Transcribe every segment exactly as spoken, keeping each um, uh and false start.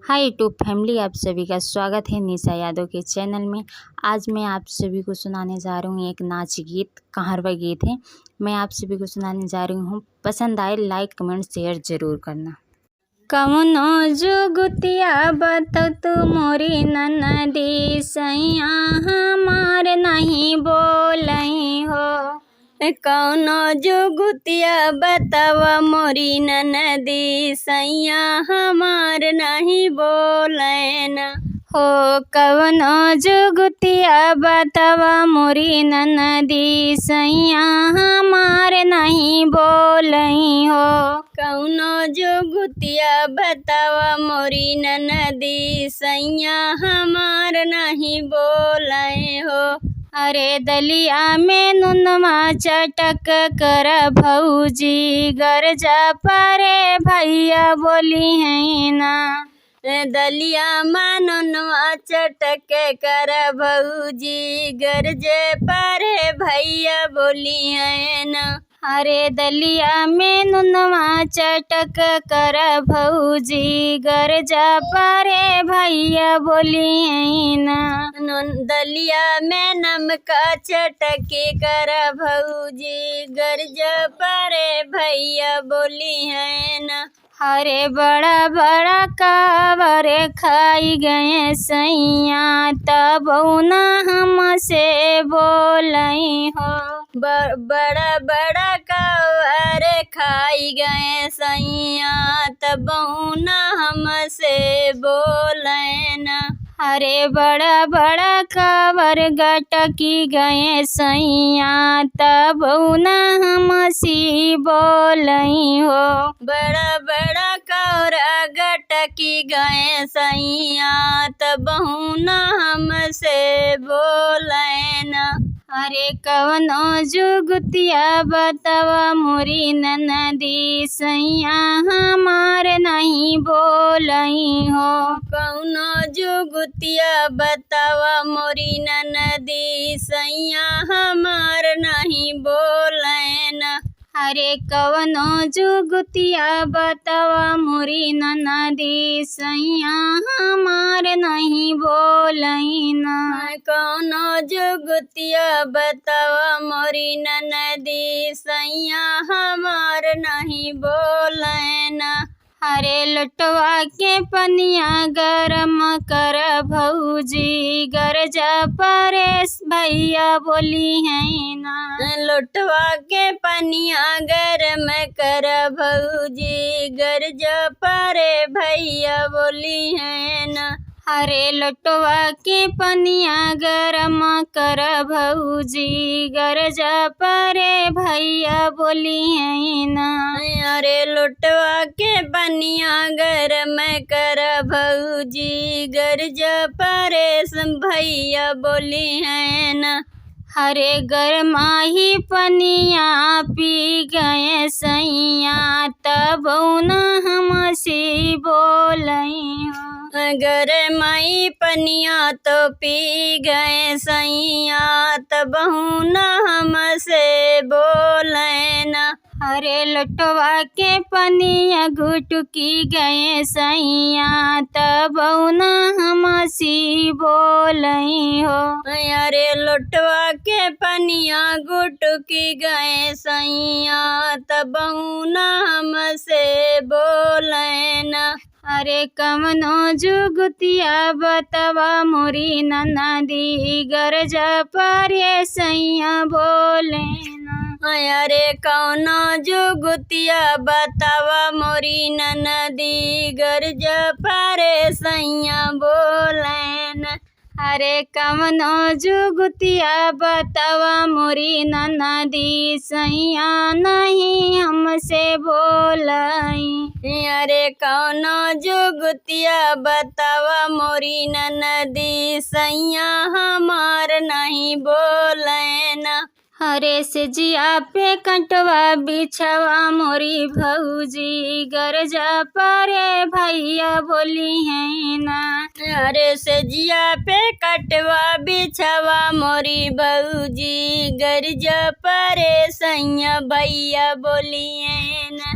हाय YouTube फैमिली, आप सभी का स्वागत है निशा यादव के चैनल में। आज मैं आप सभी को सुनाने जा रही हूँ एक नाच गीत, कहरवा गीत है। मैं आप सभी को सुनाने जा रही हूँ, पसंद आए लाइक कमेंट शेयर जरूर करना। कवनो जुगुतिया बतव तू मोरी ननदी, सैया हमार नहीं बोलई हो। कौनो जुगुतिया बतावा मोरी ननदी, सैया हमार नहीं बोलैना। हो कौनो जुगुतिया बतावा मोरी ननदी, सैया हमार नहीं बोलई हो। कौनो जुगुतिया बतावा मोरी ननदी, सैया हमार नहीं बोलै हो। अरे दलिया में नुनवा चटक कर भौजी, गरजा परे भैया बोलिहैना। दलिया में नुनवा चटक कर भौजी, गरजे परे भैया बोलिहैना। अरे दलिया में नुनवा चटक कर भौजी, गरजा परे भैया बोलिहैना। नुन-, दलिया में नमका चटके कर भौजी, गरजा परे भैया बोलिहैना। अरे बड़ा बड़ा कावर खाई गए सैया, तबौ ना हमसे बोलई हो। ब-, बड़ा बड़ा कावर खाई गए सैया, तबौ ना हमसे बोलैना। अरे बड़ा बड़ा कावर गटकी गए सैया, तबौ ना हमसी बोलई हो। बड़ा बड़ा कावर गटकी गए सैया, तबौ ना हमसे बोलैना। अरे कवनो जुगुतिया बतावा मोरी ननदी, सैया हमार नहीं बोलई हो। कौनो जुगुतिया बतावा मोरी ननदी, सैया हमार नहीं बोलैना। अरे कवनो जुगुतिया बतावा मोरी ननदी, सैया हमार नहीं बोलैना। कौनो जुगुतिया बतावा मोरी ननदी, सैया हमार नहीं बोलैना। अरे लोटवा के पनिया गरम कर भौजी, गरजा परेस भैया बोलिहैना। लोटवा के पनिया गरम कर भौजी, गरजा परे भैया बोलिहैना। अरे लोटवा के पनिया गरम कर भौजी, गरजा परे भैया बोलिहैना। अरे लोटवा के पनिया गरम कर भौजी, गरजा परेस भैया बोलिहैना। अरे गरमाही पनिया पी गए सैया, तबौ ना हमसी बोलई हो। गरमाही पनिया तो पी गए सैया, तबौ ना हमसे बोलैना। अरे लोटवा के पनिया गुटकी गए सैया, तबौ ना हमसी बोलई हो। अरे लोटवा के पनिया गुटकी गए सैया, तबौ ना हमसे बोलैना। अरे कवनो जुगुतिया बतावा मोरी ननदी, गरजा परे सैया बोलैना। अरे कौनो जुगुतिया बतावा मोरी ननदी, गरजा परे सैया बोलैना। अरे कवनो जुगुतिया बतावा मोरी ननदी, सैया नहीं हमसे बोलई। अरे कौनो जुगुतिया बतावा मोरी ननदी, सैया हमार नहीं बोलैना। अरे सेजिया पे कटवा बिछवा मोरी भौजी, गरजा परे भैया बोलिहैना। अरे सेजिया पे कटवा बिछवा मोरी भौजी, गरजा परे सैया भैया बोलिहैना।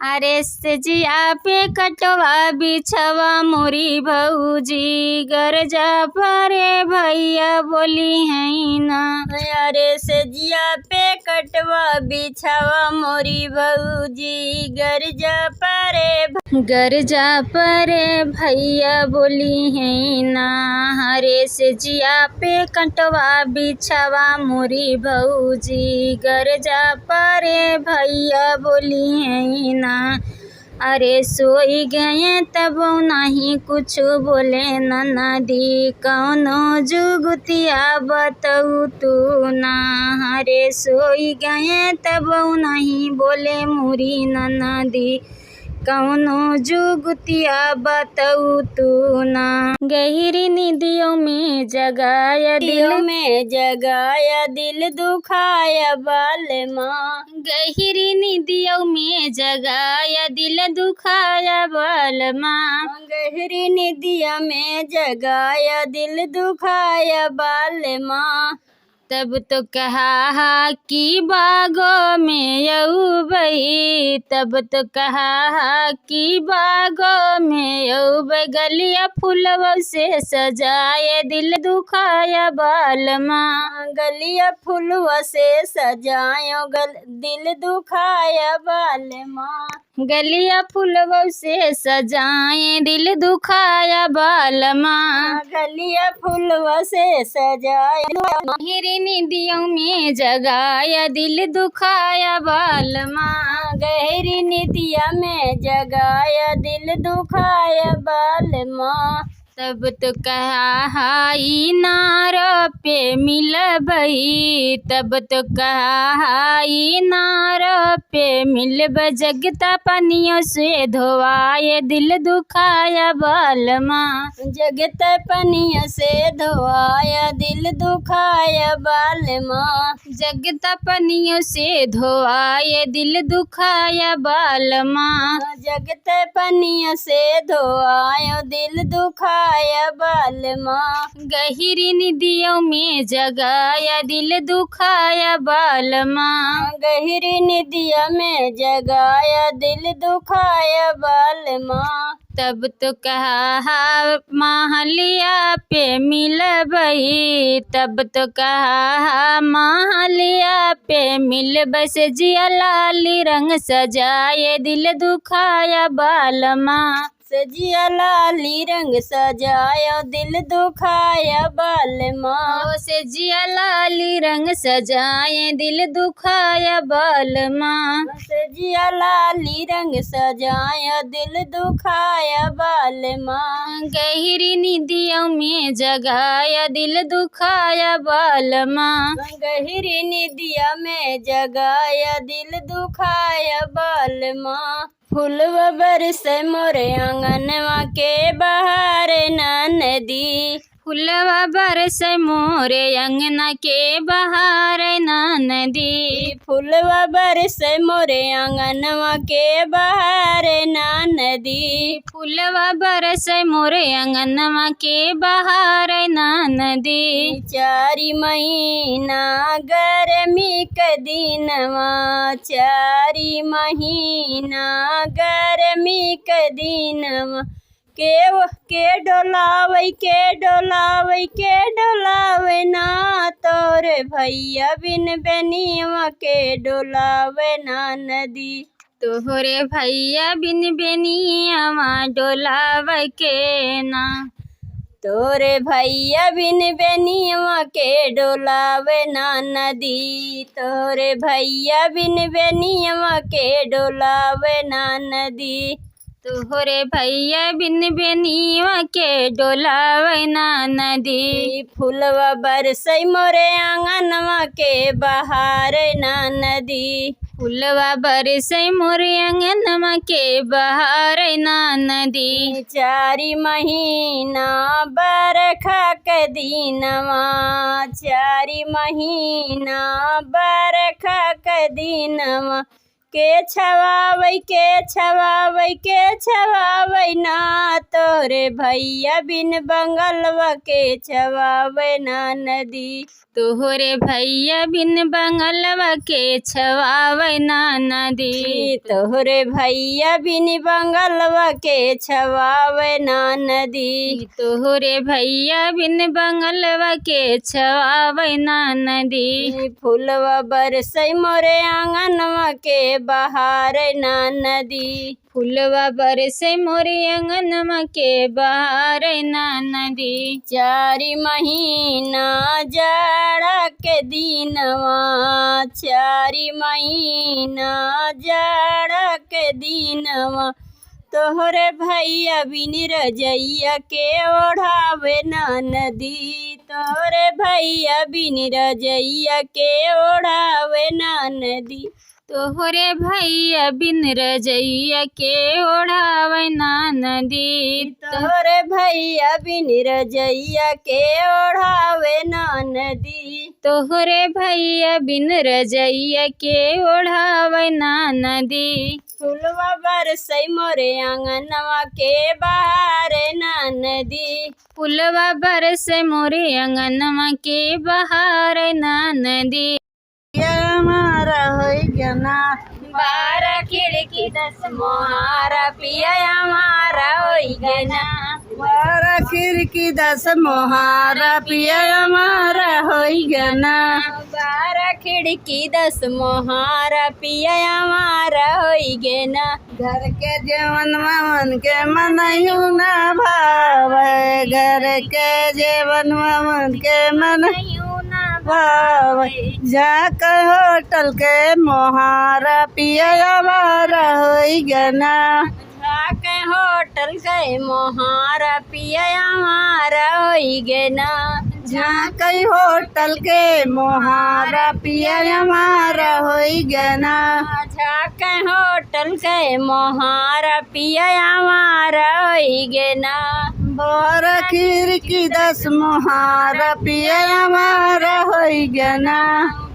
अरे से जिया पे कटवा बिछवा मोरी भौजी, गरजा परे भैया बोली है ना। अरे से जिया पे कटवा बिछवा मोरी भौजी, गरजा परे भ-, गरजा परे भैया बोली है ना। अरे से जिया पे कटवा बिछवा मोरी भौजी, गरजा परे भैया बोली है ना। अरे सोई गए तब नहीं कुछ बोले ननदी, कौनो जुगुतिया बतऊ तू ना। अरे सोई गए तब नहीं बोले मोरी ननदी, कौनो जुगुतिया बतऊ तू ना। गहिरी निदियों में जगाया दिल, निदियों में जगाया दिल दुखाया बालमा। गहिरी निदियों में जगाया दिल दुखाया बालमा। गहिरी निदिया में जगाया दिल दुखाया बालमा। तब तो कहा हा कि बागों में अउबई, तब तो कहा हा कि बागों में अउबई, गलिया फुलवा से सजाए दिल दुखाया बालमा। गलिया फुलवा से सजायो गल, दिल दुखाया बालमा। गलिया फुलवा से सजाए दिल दुखाया बालमा। गलिया फुलवा से सजाए। गहिरी निदियों में जगाया दिल दुखाया बालमा। गहिरी निदिया में जगाया दिल दुखाया बालमा। तब तो कहा हा इनार पे मिलबई, तब तो कहा हा इनार पे मिलब, जगता पनियों से धोआए दिल दुखाया बालमा। जगता पनियों से धोआया दिल दुखाया बालमा। जगता पनियों से धोआए दिल दुखाया बालमा। जगता पनियों से धोआयो दिल दुखाया बालमा। गहिरी निदियों में जगाया दिल दुखाया बालमा। गहिरी निदिया में जगाया दिल दुखाया बालमा। तब तो कहा हा महलिया पे मिलबई, तब तो कहा हा महलिया पे मिलबई, से जिया लाली रंग सजाए दिल दुखाया बालमा। से जिया लाली रंग सजायो दिल दुखाया बालमा। ओ से जिया लाली रंग सजाए दिल दुखाया बालमा। से जिया लाली रंग सजाया दिल दुखाया बालमा। गहिरी निदियों में जगाया दिल दुखाया बालमा। गहिरी निदिया में जगाया दिल दुखाया बालमा। फुलवा बरसे मोरे आंगनवा के बहार ननदी। फुलवा बरसे मोरे अंगना के बहार ननदी। फुलवा बरसे मोरे आंगनवा के बहार ननदी। फुलवा बरसे मोरे अंगनवा के बहार ननदी। चारि महीना गर्मी के दिनवा, चारि महीना गर्मी के दिनवा, के, के डोलावै, के डोलावै, के डोलावै ना, तोरे भैया बिन बेनियवा के डोलावै ना नदी। तोहरे भैया बिन बेनियवा डोलावै के ना। तोरे भैया बिन बेनियवा के डोलावै ना नदी। तोरे भैया बिन बेनियवा के डोलावै ना नदी। तोहरे भैया बिन बेनियवा के डोलावै ना नदी। फुलवा बरसै मोरे आंगनवा के बहार ना नदी। फुलवा बरसै मोरे आंगनवा के बहार ना नदी। चारि महीना बरखा के दिनवा, चारि महीना बरखा के दिनवा, के छवावै, के छवावै, के छवावै ना, तोहरे भैया बिन बंगलवा के छवावै ना नदी। तोहरे भैया बिन बंगलवा के छवावै ना नदी। तोहरे भैया बिन बंगलवा के छवावै ना नदी। तोहरे भैया बिन बंगलवा के छवावै ना नदी। फुलवा बरसै मोरे आंगनवा के बहारै ना नदी। फुलवा बरसै मोरे आंगनवा के बहारै ना नदी। चारि महीना जाड़ा के दिनवा, चारि महीना जाड़ा के दिनवा, तोहरे भैया बिन रजैया के ओढ़ावै ना नदी, तोहरे भैया बिन रजैया के ओढ़ावै ना नदी। तोहरे भैया बिन रजैया के ओढ़ावै ना नदी। तोहरे भैया बिन रजैया के ओढ़ावै ना नदी। तोहरे भैया बिन रजैया के ओढ़ावै ना नदी। फुलवा बरसै मोरे आंगनवा के बहारै ना नदी। फुलवा बरसै मोरे आंगनवा के बहारै ना नदी। पिया हमारा होई गना। बारह खिड़की दस मोहारा पिया हमारा होई गना। बारह खिड़की दस मोहारा पिया हमारा होई गना। बारह खिड़की दस मोहारा पिया हमारा होई गना। घर के जेवनवा उनके मनयू ना भावै, घर के जेवनवा उनके मनयू ना भावै। जाके होटल के मोहारा पिया हमारा होई गना। जाके होटल के मोहारा पिया हमारा होई गना। जाके होटल के मोहारा पिया हमारा होई गना। जाके होटल के मोहारा पिया हमारा होई गना। बारह खिड़की दस मोहारा पिया हमारा होई गना।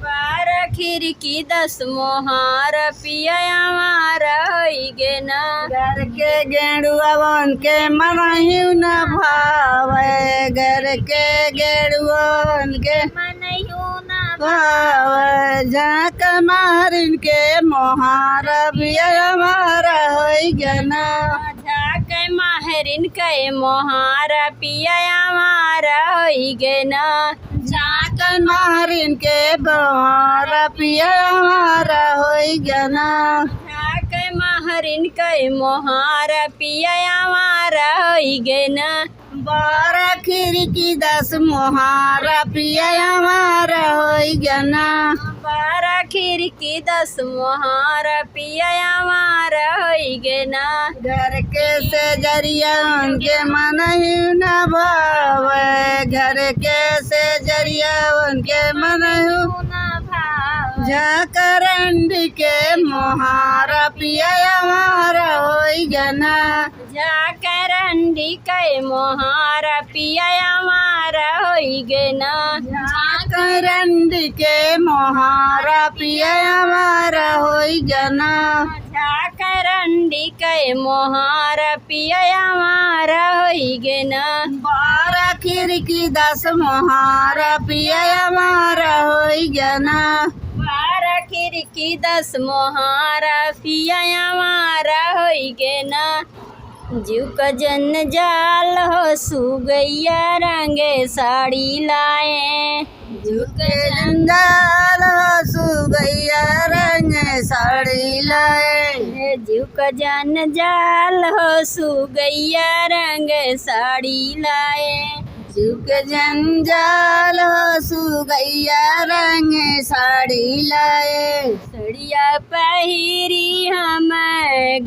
बारह खिड़की दस मोहारा पिया हमारा होई गना। घर के गेड़ुआ उनके मनयू ना भावै, घर के गेड़ुआ उनके मनयू ना भावै। जाके महरिन के मोहारा पिया हमारा होई गना। जाके महरिन के मोहारा पिया हमारा होई गना। जाके महरिन के मोहारा पिया हमारा होई गना। जाके महरिन के मोहारा पिया हमारा होई गना। बारह खिड़की दस मोहारा पिया हमारा होई गना। बारह खिड़की दस मोहारा पिया हमारा होई गना। घर के सेजरिया उनके मनयू ना भावै, घर के सेजरिया उनके मनयू ना भावै। जाके रंडी के मोहारा पिया हमारा होई गना। जाके रंडी के मोहारा पिया हमारा होई गना। जाके रंडी के मोहारा पिया हमारा होई गना। जाके रंडी के मोहारा पिया हमारा होई गना। बारह खिड़की दस मोहारा पिया हमारा होई गना। बारह खिड़की दस मोहारा पिया हमारा होई गना। जीव का जंजाल हो सुगैया रंगे साड़ी लाए। जीव का जंजाल हो सुगैया रंगे साड़ी लाए। जीव का जंजाल हो सुगैया रंगे साड़ी लाए। जीव का जंजाल हो सुगैया रंगे साड़ी लाए। सड़िया पहिरी हम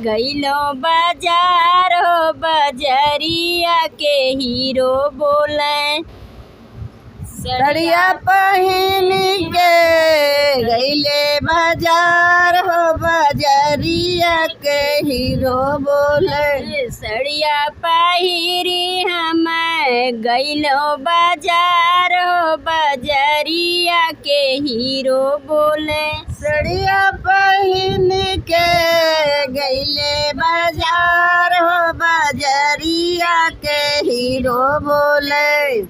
गइलो बाजार हो, बजरिया के हीरो बोले। सड़िया पहिनी के गइले बाजार हो, बजरिया के हीरो बोले। सड़िया पहिरी हम गइलो बाजार हो, बजरिया के हीरो बोले। सड़िया पहिन के गइले बाजार हो, बजरिया के हीरो बोले।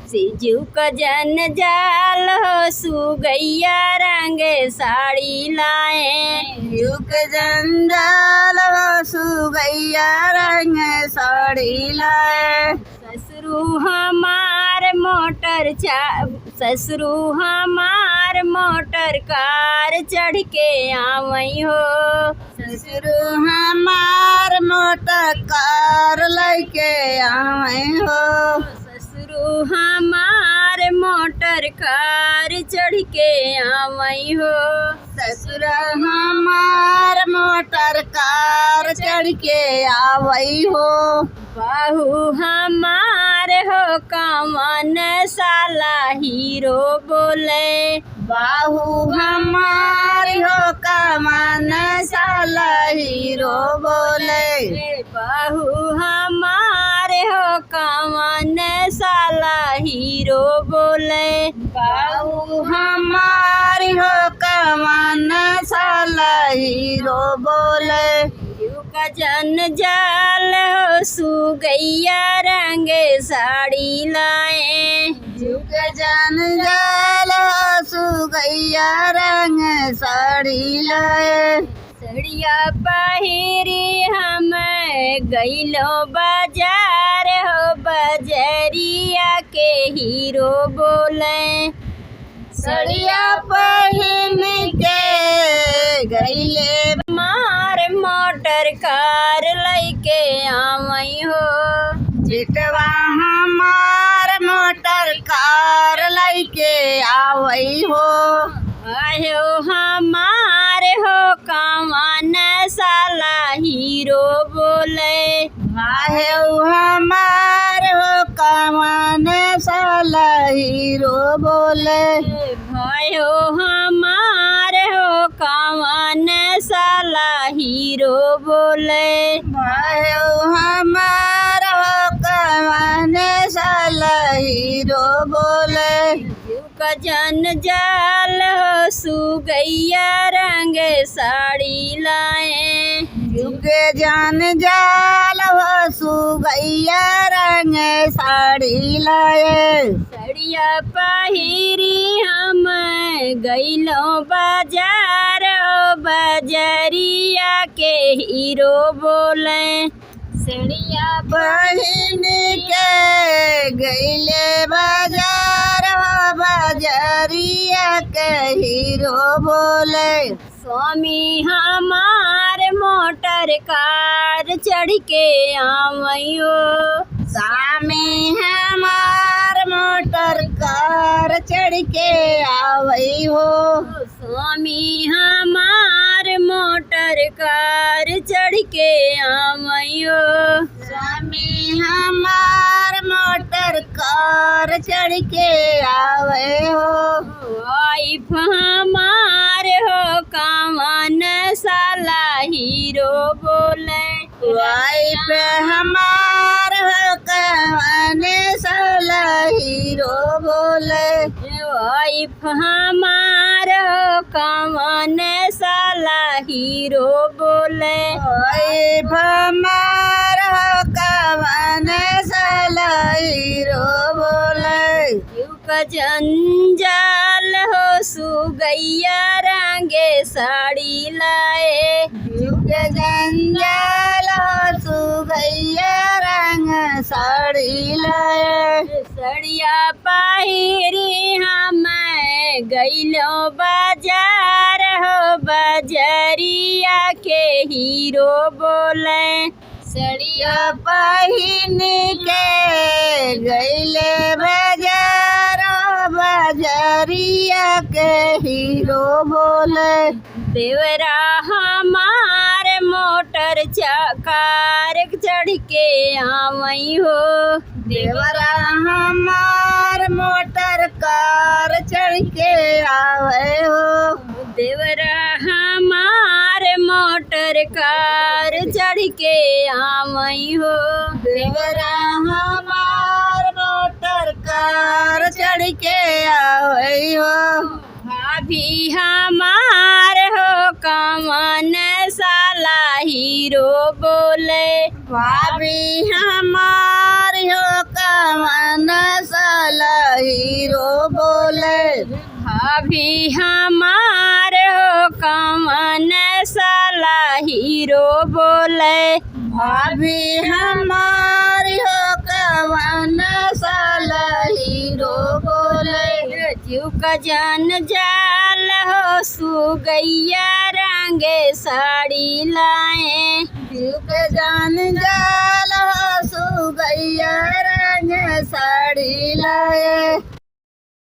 सिजुक जंजाल हो सुगैया रंग साड़ी लाए। सिजुक जंजाल हो सुगैया रंग साड़ी लाए। ससुरू हमार मोटर चा-, ससुरू हमार मोटर कार चढ़ के आवई हो। ससुरू हमार मोटर कार लइके आवई हो। ससुरू हमार मोटर कार चढ़ के आवई हो। ससुर हमार मोटर कार चढ़ के आवई हो। बहू हमार हो कवन साला हीरो बोले। बहू हमार हो कवन साला हीरो बोले। बहू हमार हो कवन साला हीरो बोले। बहू हमार हो कवन साला हीरो बोले। सिजुक जंजाल हो सुगैया रंग साड़ी लाए। सिजुक जंजाल हो सुगैया रंग साड़ी लाए। सड़िया पहिरी हम गइलो बाजार हो, बजरिया के हीरो बोले। सड़िया पहिन के गइले। हमार मोटर कार लइके आवई हो। बेटवा हमार मोटर कार लइके आवई हो। आयो हमार हो कवन साला हीरो बोले। आयो हमार हो कवन साला हीरो बोले। भयो हमार हो कवन साला हीरो बोले। भयो हमार हो कवन साला हीरो बोले। सिजुक जंजाल हो सुगैया रंग साड़ी लाए। सिजुक जंजाल हो सुगैया रंग साड़ी लाए। सड़िया पहिरी हम गइलो बाजार हो, बजरिया के हीरो बोले। सड़िया पहिन के गइले बाजार हो, बजरिया के हीरो बोले। स्वामी हमार मोटर कार चढ़ के आवई हो। स्वामी हमार मोटर कार चढ़ के आवई हो। स्वामी हमार मोटर कार चढ़ के आवई हो। स्वामी हमार मोटर कार चढ़ के आवई हो। वाइफ हमार हो कवन साला हीरो बोले। वाइफ हमार हो कवन साला हीरो बोले। वाइफ हमार हो कवन साला हीरो बोले। वाइफ हमार हो कवन साला हीरो बोले। सिजुक जंजाल हो सुगैया रंग साड़ी लाए। सिजुक जंजाल हो सुगैया रंग साड़ी लाए। सड़िया पहिरी हम गइलो बाजार हो, बजरिया के हीरो बोले। सड़िया पहिन के गइले बाजार हो, बजरिया के हीरो बोले। देवरा हमार मोटर चा-, कार चढ़ के आवई हो। देवरा हमार मोटर कार चढ़ के आवई हो। देवरा हमार मोटर कार चढ़ के आवई हो। देवरा हमार मोटर कार चढ़ के आवई हो। भाभी हमार हो कवन साला हीरो बोले। भाभी हमार हो कवन साला हीरो बोले। भाभी हमार हो कवन साला हीरो बोले। भाभी हमार हो कवन साला हीरो बोले। जीव का जंजाल हो सुगैया रंगे साड़ी लाए। जीव का जंजाल हो सुगैया रंगे साड़ी लाए।